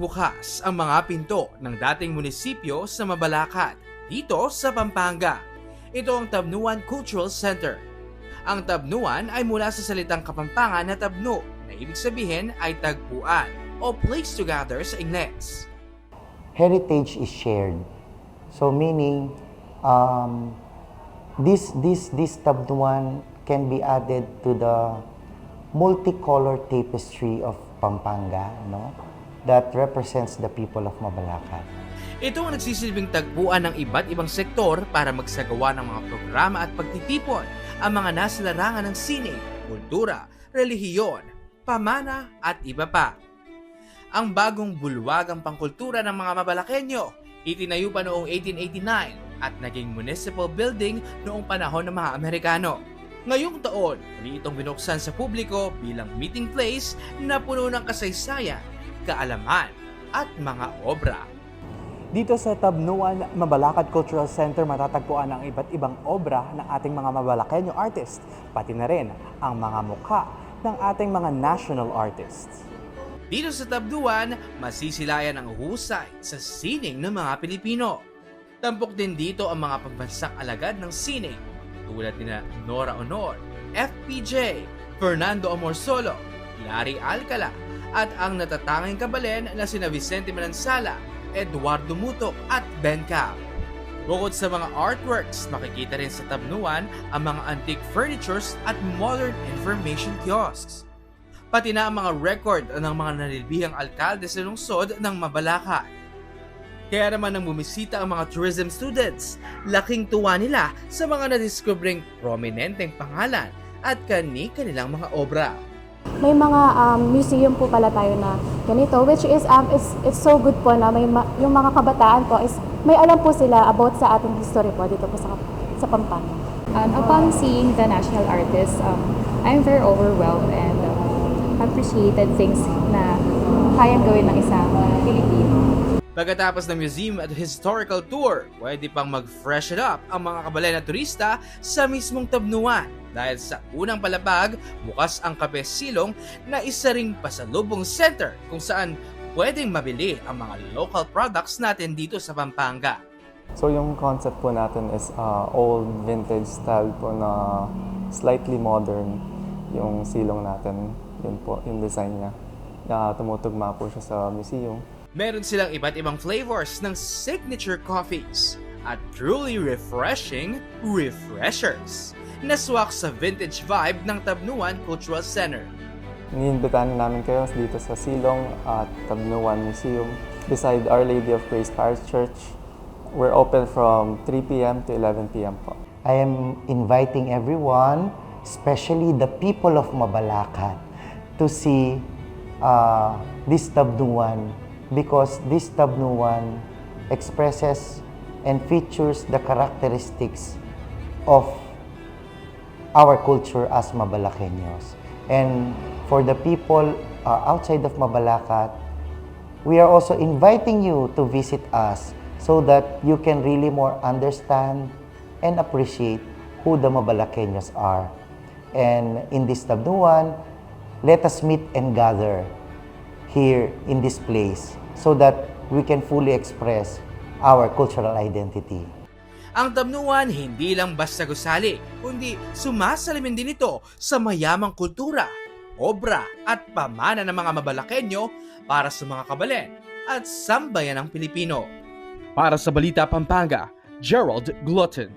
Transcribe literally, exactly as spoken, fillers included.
Bukas ang mga pinto ng dating munisipyo sa Mabalacat, dito sa Pampanga. Ito ang Tabnuan Cultural Center. Ang tabnuan ay mula sa salitang Kapampangan na tabnu, na ibig sabihin ay tagpuan o place to gather sa Ingles. Heritage is shared. So meaning, um, this, this, this tabnuan can be added to the multicolor tapestry of Pampanga, no? That represents the people of Mabalacat. Ito ang nagsisilbing tagpuan ng iba't ibang sektor para magsagawa ng mga programa at pagtitipon, ang mga nasa larangan ng sining, kultura, relihiyon, pamana at iba pa. Ang bagong bulwagang pangkultura ng mga Mabalakenyo, itinayo pa noong eighteen eighty-nine at naging municipal building noong panahon ng mga Amerikano. Ngayong taon, muli itong binuksan sa publiko bilang meeting place na puno ng kasaysayan, kaalaman, at mga obra. Dito sa Tabnuan Mabalacat Cultural Center matatagpuan ang iba't ibang obra ng ating mga Mabalakenyo artist, pati na rin ang mga mukha ng ating mga national artists. Dito sa Tabnuan, masisilayan ang husay sa sining ng mga Pilipino. Tampok din dito ang mga pambansang alagad ng sining, tulad nina Nora Honor, F P J, Fernando Amorsolo, Larry Alcala, at ang natatanging kabalen na sina Vicente Manansala, Eduardo Mutok, at Ben Cap. Bukod sa mga artworks, makikita rin sa Tabnuan ang mga antique furnitures at modern information kiosks, pati na ang mga record ng mga nanilbihang alkalde sa lungsod ng Mabalacat. Kaya naman nang bumisita ang mga tourism students, laking tuwa nila sa mga nadiskubring prominenteng pangalan at kani-kanilang mga obra. May mga um, museum po pala tayo na ganito, which is um, it's, it's so good po na may ma- yung mga kabataan po is may alam po sila about sa ating history po dito po sa, sa Pampanga. Um, upon seeing the national artists, um, I'm very overwhelmed and um, appreciated things na kayang gawin ng isang Pilipino. Pagkatapos ng museum at historical tour, pwede pang mag-freshen up ang mga kabalen at turista sa mismong Tabnuan. Dahil sa unang palapag, bukas ang Kape Silong na isa ring pasalubong center kung saan pwedeng mabili ang mga local products natin dito sa Pampanga. So yung concept po natin is uh, old vintage style po na slightly modern yung silong natin. Yun po yung design niya. Uh, tumutugma po siya sa museum. Meron silang iba't ibang flavors ng signature coffees at truly refreshing refreshers na swak sa vintage vibe ng Tabnuan Cultural Center. Iniimbitahan namin kayo dito sa Silong at Tabnuan Museum beside Our Lady of Praise Parish Church. We're open from three p.m. to eleven p.m. po. I am inviting everyone, especially the people of Mabalacat, to see uh, this Tabnuan because this Tabnuan expresses and features the characteristics of our culture as Mabalaqueños. And for the people uh, outside of Mabalacat, we are also inviting you to visit us so that you can really more understand and appreciate who the Mabalaqueños are. And in this Tabnuan, let us meet and gather here in this place so that we can fully express our cultural identity. Ang Tabnuan hindi lang basta gusali, kundi sumasalamin din ito sa mayamang kultura, obra at pamana ng mga Mabalaqueño para sa mga kabalen at sambayanang Pilipino. Para sa Balita Pampanga, Gerald Glutton.